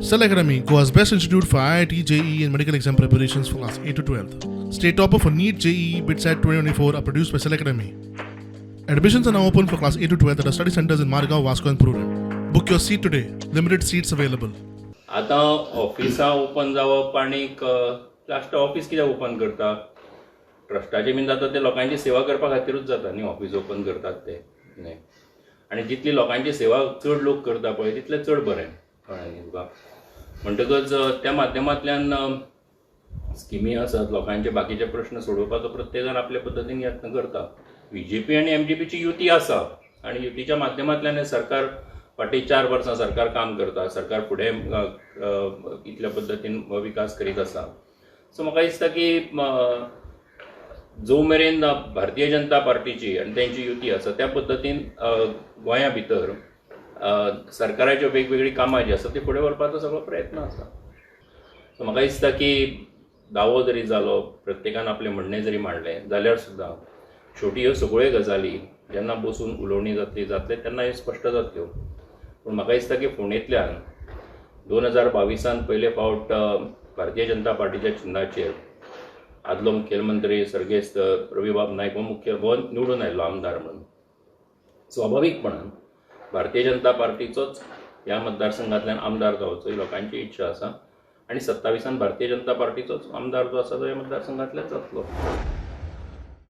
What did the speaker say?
Cell Academy, Goa's best institute for IIT, JEE, and medical exam preparations for class 8 to 12. State topper for NEET, JEE, BITSAT 2024 are produced by Cell Academy. Admissions are now open for class 8 to 12 at our study centers in Margao, Vasco, and Prudent. Book your seat today. Limited seats available. आतां ऑफिसां open जावप आनीक last office कित्याक open करता? ट्रस्टाचें बीन जाता ते लोकांची सेवा करपा खातीरूच जाता न्ही, ऑफीस ओपन करतात ते न्ही. आनी जितली लोकांची सेवा चड लोक करता पळय तितलें चड बरें, कळ्ळें न्ही तुका. म्हणटकच त्या माध्यमांतल्यान स्किमी आसात, लोकांचे बाकीचे प्रश्न सोडोवपाचो प्रत्येक जाण आपल्या पद्दतीन यत्न करता. बीजेपी आनी एमजीपीची युती आसा आनी युतीच्या माध्यमांतल्यान हें सरकार फाटीं 4 वर्सां सरकार काम करता, सरकार फुडें इतल्या पद्दतीन विकास करीत आसा. सो म्हाका दिसता की जो मेरेन भारतीय जनता पार्टीची आनी तेंची युती आसा त्या पद्दतीन गोंया भितर सरकाराच्यो वेगवेगळीं कामां जीं आसा ती फुडें व्हरपाचो सगळो प्रयत्न आसा. सो म्हाका दिसता की दावो जरी जालो, प्रत्येकान आपलें म्हणणें जरी मांडलें जाल्यार सुद्दां शेवटी ह्यो सगळ्यो गजाली जेन्ना बसून उलोवणी जातली जातले तेन्ना ह्यो स्पश्ट जातल्यो. पूण म्हाका दिसता की फोंडेंतल्यान 2022 पयले फावट भारतीय जनता पार्टीच्या चिन्नाचेर आदलो मुखेलमंत्री सर्गेस्त रवीबाब नायक हो मुख्य हो निवडून आयलो आमदार म्हणून. स्वाभावीकपणान भारतीय जनता पार्टीचोच ह्या मतदारसंघांतल्यान आमदार जावचो ही लोकांची इच्छा आसा आनी 27 भारतीय जनता पार्टीचोच आमदार जो आसा तो ह्या मतदारसंघांतल्यान जातलो.